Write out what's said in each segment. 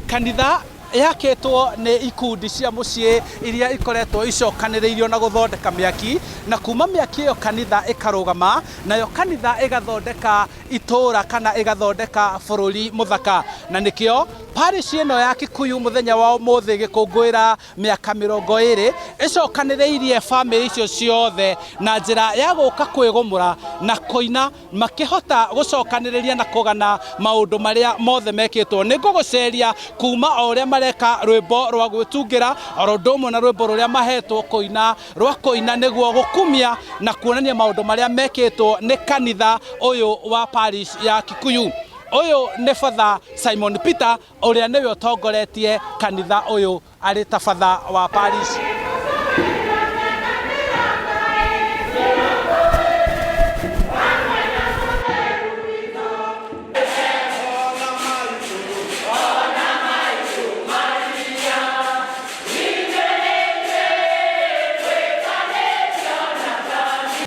Kanitha yakĩtwo nĩ ikundi cia mũciĩ iria ikoretwo icokanĩrĩirio na gũthondeka mĩaki, na kuma mĩaki ĩyo kanitha ĩkarũgama, nayo kanitha ĩgathondeka itũũra kana ĩgathondeka bũrũri mũthaka. Na nĩkĩo parish ĩno ya Kikuyu mũthenya wa ũmũthĩ ĩgĩkũngũĩra mĩaka 20 ĩcokanĩrĩirie bamĩrĩ icio ciothe na njĩra ya gũka kwĩgũmũra na kũina makĩhota gũcokanĩrĩria na kũgana maũndũ marĩa mothe mekĩtwo. Nĩ ngũgũceria kuma o ũrĩa mareka rwĩmbo rwa gwĩtungĩra oro ũndũ ũmwe na rwĩmbo rũrĩa mahetwo kũina rwa kũina nĩguo gũkumia na kuonania maũndũ marĩa mekĩtwo nĩ kanitha ũyũ wa parish ya Kikuyu. Ũyũ nĩ Father Simon Peter ũrĩa nĩwe ũtongoretie kanitha ũyũ arĩ ta batha wa parish.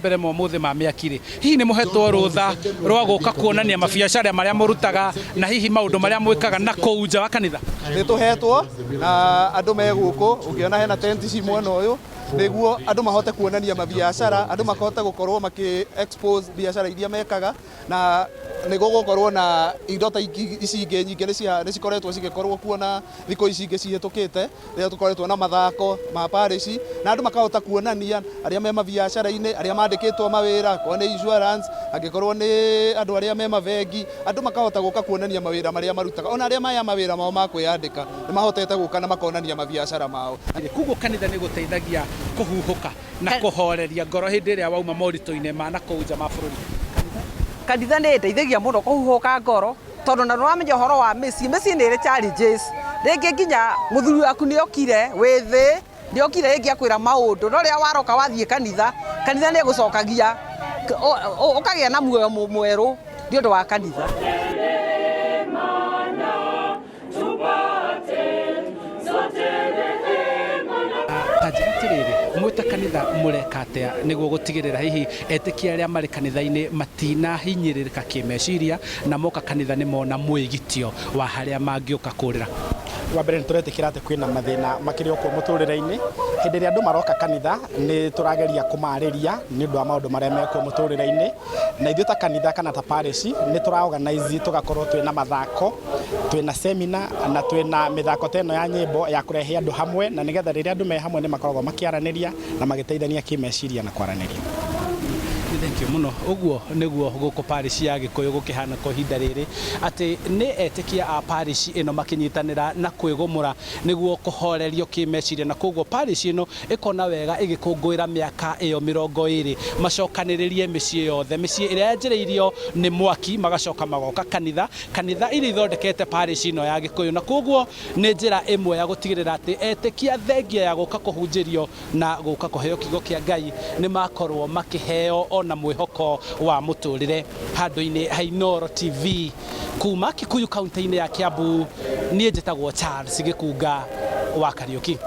Mbere ma ũmũthĩ ma mĩaki rĩ, hihi nĩ mũhetwo rũtha rwa gũka kuonania mabiacara marĩa mũrutaga na hihi maũndũ marĩa mwĩkaga na kũu nja wa kanitha? Nĩ tũhetwo na andũ me gũkũ, ũngĩona hena tenti ci mwena ũyũ, nĩguo andũ mahote kuonania mabiacara, andũ mahote gũkorwo makĩ expose biacara iria mekaga, na nĩ gũgũkorwo na indo ta ici ingĩ nyingĩ nĩ cikoretwo cigĩkorwo kuo na thikũ ici ingĩ cihĩtũkĩte, rĩrĩa tũkoretwo na mathako ma parish, na andũ makahota kuonania arĩa me mabiacara-inĩ, arĩa mandĩkĩtwo mawĩra, akorwo nĩ insurance, angĩkorwo nĩ andũ arĩa me mabengi, andũ makahota gũka kuonania mawĩra marĩa marutaga, ona arĩa maya mawĩra mao ma kwĩyandĩka, nĩ mahotete gũka na makonania mabiacara mao. Koguo kanitha nĩ ĩgũteithagia kũhuhũka na kũhoreria ngoro hĩndĩ ĩrĩa wauma moritũ-inĩ ma na kũu nja ma bũrũri. Kanitha nĩ ĩndeithagia mũno kũhuhũka ngoro tondũ na nĩũramenya ũhoro wa mĩciĩ, mĩciĩ nĩ ĩrĩ challenges, rĩngĩ nginya mũthuri waku nĩ okire wĩ thĩ, nĩ okire rĩngĩ akwĩra maũndũ, no rĩrĩa waroka wathiĩ kanitha, kanitha nĩ ĩgũcokagia ũkagĩa na muoyo mwerũ nĩ ũndũ wa kanitha. Ta njĩra atĩrĩrĩ, mwĩ ta kanitha mũreka atĩa nĩguo gũtigĩrĩra hihi etĩkia arĩa marĩ kanitha-inĩ matinahinyĩrĩrĩka kĩmeciria na moka kanitha nĩ mona mwĩgitio wa harĩa mangĩũka kũrĩra? Wa mbere nĩ tũretĩkĩra atĩ kwĩna mathĩna makĩrĩ okuo mũtũrĩre-inĩ. Hĩndĩ ĩrĩa andũ maroka kanitha nĩ tũrageria kũmarĩria nĩ ũndũ wa maũndũ marĩa mekuo mũtũrĩre-inĩ. Na ithuĩ ta kanitha kana ta parish nĩ tũra organize tũgakorwo twĩna mathako, twĩna seminar na twĩna mĩthako ta ĩno ya nyĩmbo ya kũrehe andũ hamwe, na nĩgetha rĩrĩa andũ me hamwe nĩ makoragwo makĩaranĩria na magĩteithania kĩmeciria na kwaranĩria. Nĩ thengiũ mũno. Ũguo nĩguo gũkũ parish ya Gĩkũyũ gũkĩhana kwa ihinda rĩrĩ, atĩ nĩ etĩkia a parish ĩno makĩnyitanĩra na kwĩgũmũra nĩguo kũhorerio kĩmeciria, na koguo parish ĩno ĩkona wega ĩgĩkũngũĩra mĩaka ĩyo 20, macokanĩrĩrie mĩciĩ yothe, mĩciĩ ĩrĩa yanjĩrĩirio nĩ mwaki, magacoka magoka kanitha, kanitha iria ithondekete parish ĩno ya Gĩkũyũ, na koguo nĩ njĩra ĩmwe ya gũtigĩrĩra atĩ etĩkia thengia ya gũka kũhunjĩrio na gũka kũheo kiugo kĩa Ngai nĩ makorwo makĩheo ona mwĩhoko wa mũtũrĩre. Handũ-inĩ ha Inooro TV kuma Kikuyu kaunti-inĩ ya Kiambu, niĩ njĩtagwo Charles Gĩkunga wa Kariũki.